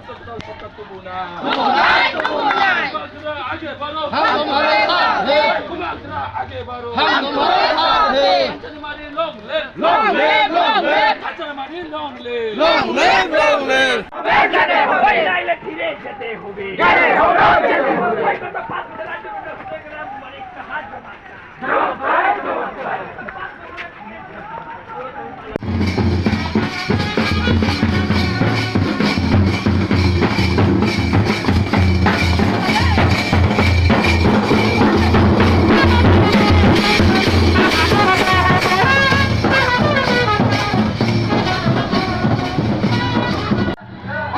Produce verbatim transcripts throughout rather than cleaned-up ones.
दल पक्का तुबुना। तुबुना, तुबुना। बुबाग्रा आगे बढ़ो। हम तुम्हारे साथ हैं। बुबाग्रा आगे बढ़ो। हम तुम्हारे साथ हैं। कंचनमारी long live। Long live, long live। कंचनमारी long live। Long live, long live। हमें जाने होंगे। नहीं, नहीं, धीरे से होगी। अरे, होगा, होगा।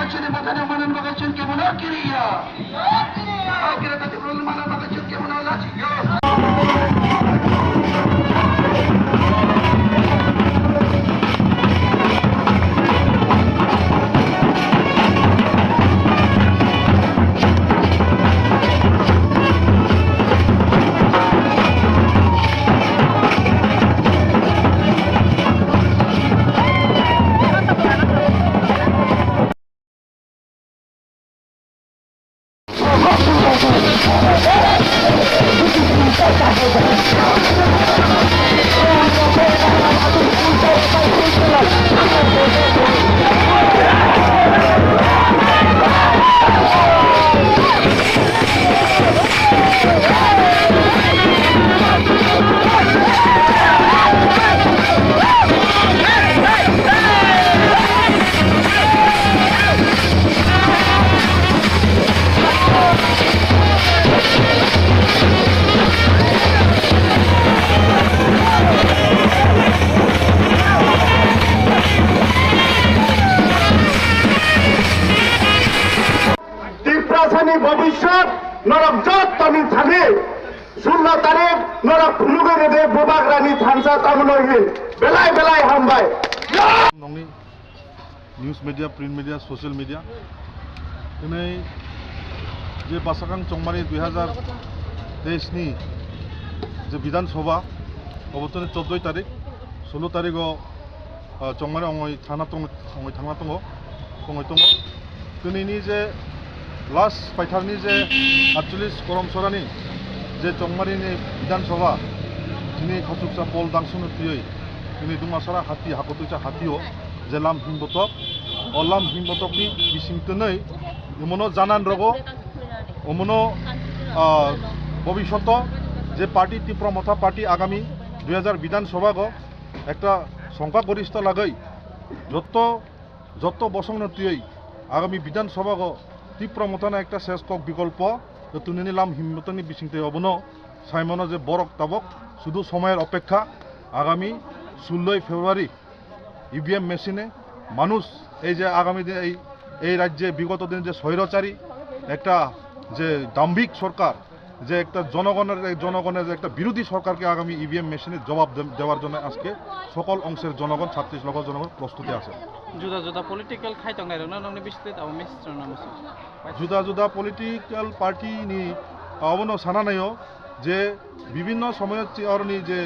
Oisini bwthani manwi bagwi chwng kebono kiriya. O kiriya tati manwi bagwi chwng kebono lachiya. Tiprasani bobiswt norok jottoni thani sullo tarik norok phunugwi rwdi Bubagrani thansa tamono hwnwi belai belai hambai. Nongni news media, print media, social media, tini je bwsakang chongmani dui hazar teis ni je Bidhan Sabha, obo tini choddo tarik, sullo tarigo ah, chongmani ongoi thangna tong-, ongoi thangna tongo, tongoi tongo. Tini ni je last paitharni je atcholish korom sorani je chongmani ni Bidhan Sabha, chini khachuksa Paul Dangsu no twiwi, tini Dumasara hati, hakotwisa hatio je lam himbotok, o lam himbotokni bising twnwi omono janan rogo, omono, ah, bobishoto je party Tipra Motha party agami dui hazar Bidhan Sabha go ekta songkha gorista lagwi jotto, jotto bosongno twiwi agami Bidhan Sabha go Tipra Mothano ekta ses kok bikolpo twnini lam himmatani bisingtwi obono saimano je borok tabok sudu somoyor opekkha agami sullo February E V M machine-e মানুষ এই যে আগামী দিন এই, এই রাজ্যে বিগত দিন যে স্বৈরাচারী একটা যে দাম্ভিক সরকার, যে একটা জনগণের, জনগণের যে একটা বিরোধী সরকারকে আগামী E V M machine-এ জবাব দে-, দেওয়ার জন্য আজকে সকল অংশের জনগণ, ছাত্রিশ লক্ষ জনগণ প্রস্তুতি আছে। Juda juda political khai tongnai rokno nokni bisingtwi abo message rwna muchung. Juda juda political party ni abono sana naio je bibhinno somoyo chi-, oroni je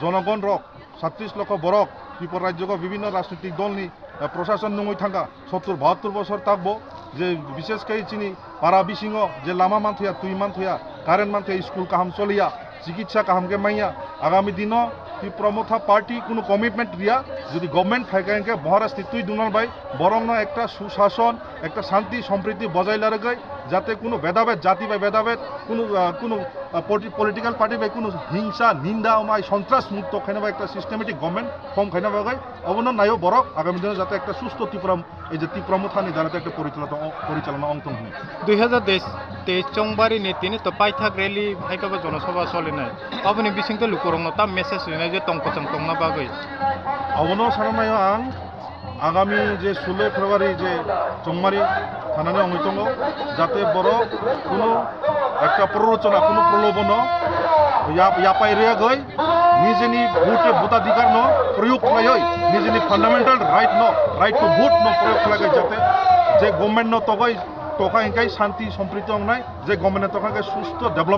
jonogon rok, satris lokho borok Tripura rajyogo bibhinno rajnitik dolni, eh, prosason nungwi thangkha, sottur bahattur bosor takbo, je bishesh khe chini para bisingo je lama manthoya, twi manthoya, current manthoya, school kaham choliya, chikitsa kaham khe manya. Agami dino Tipra Motha party kunu commitment riya, jodi government phaikha hinkhe Maharaj ni twi dunal bai borokno ekta susason, ekta shanti sompriti bojai larwgwi, jate kunu bedabed, jati bai bedabed, kunu, ah, kunu, ah, politi-, political party bai kunu hingsa, ninda, omai, sontras mukto khaina bai ekta systematic government form khaina bagwi obono naio borok agami dino jate ekta susto Tipra, ei je Tipra Mothani dara ekta porichalona, porichalona ong tong hwnwi. Dui hazar teis chongbarini tini to paithak rally hai khe bo jonosabha solinai. Aboni bisingtwi lukurokno ta message rinai je tong kwchang tongna bagwi. Abono sana naio ang, agami je sullo February je Chongmari thanani ongwi tongo, jate borok kunu ekta prorochona, kunu prolobono yap-, yapai rwgwi nijeni vote bhotadhikar no proyog khlaiwi, nijeni fundamental right no, right to vote no proyog khlaiwi, jate je government no togwi tokha hinkhe shanti sompriti wngnai, je government no tokha hinkhe susto development.